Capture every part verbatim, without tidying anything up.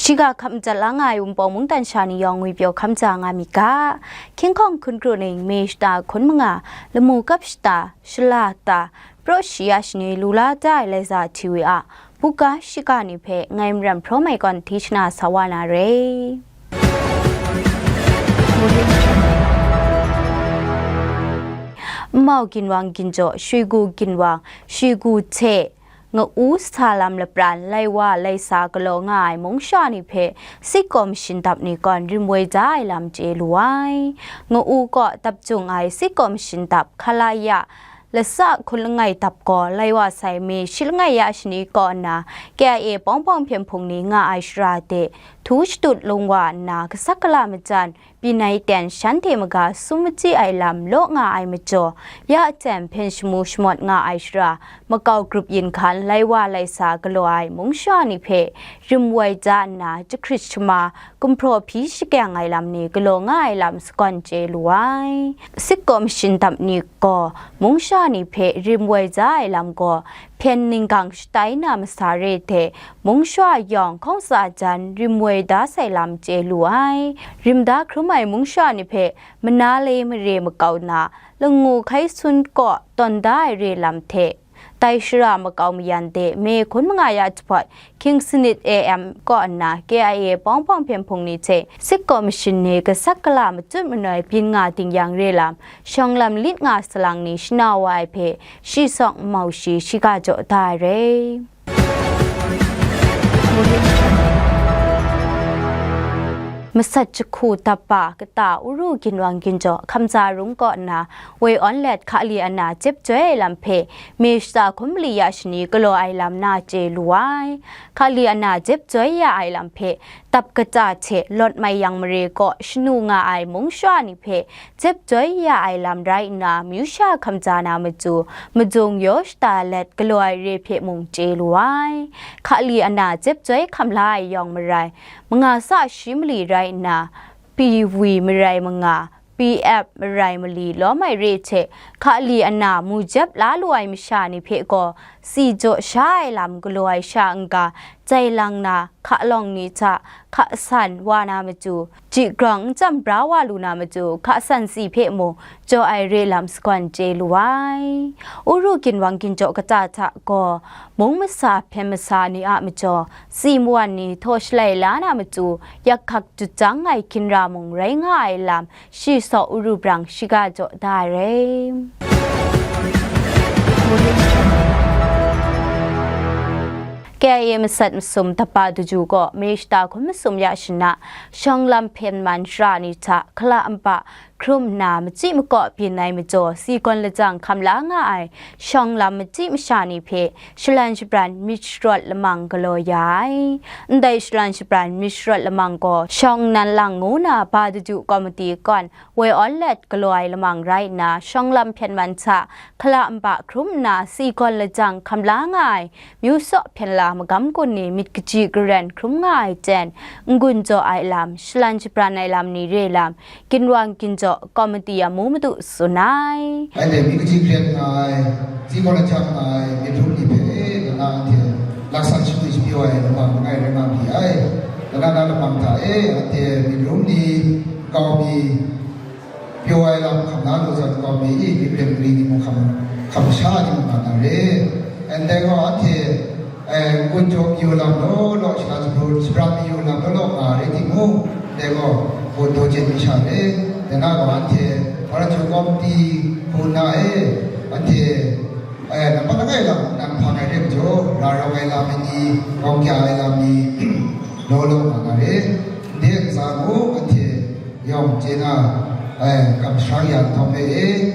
Shiga hkap madat la nga ai Wunpawng mungdan sha ni yawng ngwipyaw hkam ja nga mi ga. Hkying hkawng hkun kru ning, mi shata hkun manga, lamu kap shata, shala ta, praw shi ya shani lu la da ai Laiza T V a buga shiga ni hpe ngai Maram Hpraw Mai Kawn Htishana sa wa na re. Nmau ginwang ginjaw, Shwigu ginwang, Shwigu hte, Nga-u sa lam lapran, lai wa lai sa galaw nga ai mungsha ni hpe sitkaw mashin dap ni kawn rim woi da ai lam chye lu ai. Nga-u kaw dap jung ai sitkaw mashin dap Khalaya lasa hkun langai dap gaw, lai wa sai mi shi langai ya shani kaw nna, K I A pawng pawng hpyen hpung ni nga ai shara de htu shatut lung wa nna, kasak kala majan, byin ai ten shanhte maga sum machyi ai lam law nga ai majaw, ya jan hpyen shamu shamawt nga ai shara, makau grup yin hkan lai wa lai sa galaw ai mungsha ni hpe rim woi da nna, jahkrit shama, gumhpraw hpyi shakyang ai lam ni galaw nga ai lam sagawn chye lu ai. Sitkaw mashin dap ni gaw mungsha ni hpe rim woi da ai lam gaw, hpyen ninggang shatai na masa re hte mungsha yawng hkawng tsa jan rim woi da sai lam chye lu ai. Rim da hkrum ai mungsha ni hpe mana le mare makau na, langu hkai sun kaw tawn da ai re lam hte, dai shara makau mayan de me hkun manga ya jahpawt, hkying sanit A M kaw nna K I A pawng pawng hpyen hpung ni hte sitkaw mashin ni kasak kala matut manoi byin nga ding yang re lam, shawng lam lit nga salang ni shana wa ai hpe, shi sawk nmau shi shiga jaw da ai re. Masat jahku dapba kata Uru ginwang ginjaw hkamza rung kaw nna, woi awn let hkali ana jep joi ai lam hpe, mi shata hkun mali ya shani galaw ai lam na chye lu ai. Hkali ana jep joi ya ai lam hpe, dap kata hte lawt mai yang mare kaw shanu nga ai mungsha ni hpe, jep joi ya ai lam rai nna, myu sha hkamja na matu, madung yaw shata let galaw ai re hpe mung chye lu ai. Hkali ana jep joi hkam la ai yawng marai, manga sa shi mali rai nna, P V marai manga, P F marai mali lawm ai re hte, hkali ana mu jep la lu ai masha ni hpe gaw, si jaw sha ai lam galaw ai sha n-ga, jai lang na, hka lawng ni hta hka san wa na matu, ji grang n chyam bra wa lu na matu, hka san si hpe mung jaw ai re lam sagawn chye lu ai. Uru ginwang ginjaw kata hta gaw, mung masa hpyen masa ni a majaw, si mawan ni htaw shalai la na matu, yak hkak jut jang ai ginra mung rai nga ai lam, shi saw Uru brang shiga jaw da ai re. K I A masat masum dapba daju gaw May shata hkun masum ya shana, shawng lam hpyen man shara ni hta hkala npa hkrum nna, machyi makaw byin ai majaw, si gawn lajang hkam la nga ai shawng lam machyi masha ni hpe shalan shabran myit sharawt lamang galaw ya ai. Ndai shalan shabran myit sharawt lamang gaw, shawng nan lang ngu na ba daju komiti kawn woi awn let galaw ai lamang rai nna, shawng lam hpyen man hta hkala npa hkrum nna, si gawn lajang hkam la nga ai, myu saw hpyen la magam gun ni myit kaji karen hkrum nga ai ten, n-gun jaw ai lam, shalan shabran ai lam ni re lam, ginwang ginjaw komiti amu madu tsun ai. Anhte myit kaji karen nga ai, si gawn lajang nga ai, myit hprum ni hpe, e, na na anhte laksan shapri shapyaw ai lamang langai rai nga hpyi ai. Na na na lamang hta e, anhte myit hprum ni, kau mi, pyaw ai lam hkam na lu zawn, kau mi i, myi prem mari ni mung hkam, hkam sha ni mung nga na re. Ndai gaw anhte, eh, n-gun jaw mayu lam law law, shala shabru, shabran mayu lam law law nga re timung, dai gaw, gaw daw jen mi sha re. Dai na gaw anhte, Hparan Jaw Kawmti hku na e, anhte, eh, nampat langai lam nan hpang ai re majaw, ra rawng ai lam ni, gawng kya ai lam ni, law law nga na re. Ndai ntsa mung anhte yawng chye na, eh, kamshang ya nhtawm e,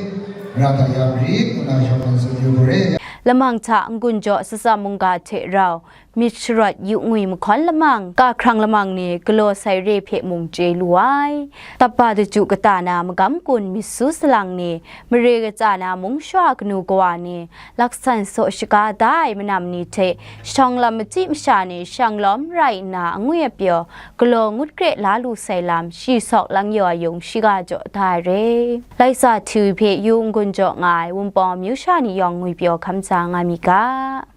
ra da ya marit, ngu na shawng nnan tsun yu gaw re. Lamang hta n-gun jaw, Sasa mungga hte rau, myit sharawt yu ngwi mahkawn lamang, kahkrang lamang ni galaw sai re hpe mung chye lu ai. Dapba daju kata na magam gun myit su salang ni, mare katsa na mungsha kanu kawa ni, laksan saw shaga da ai manam ni hte, shawng lam machyi masha ni shang lawm rai nna angwi apyaw, galaw ngut kre la lu sai lam, shi sawk lang yaw ayung shiga jaw da ai re. Laisa T V hpe yu n-gun jaw nga ai Wunpawng amyu sha ni yawng ngwipyaw hkam sa nga mi ga.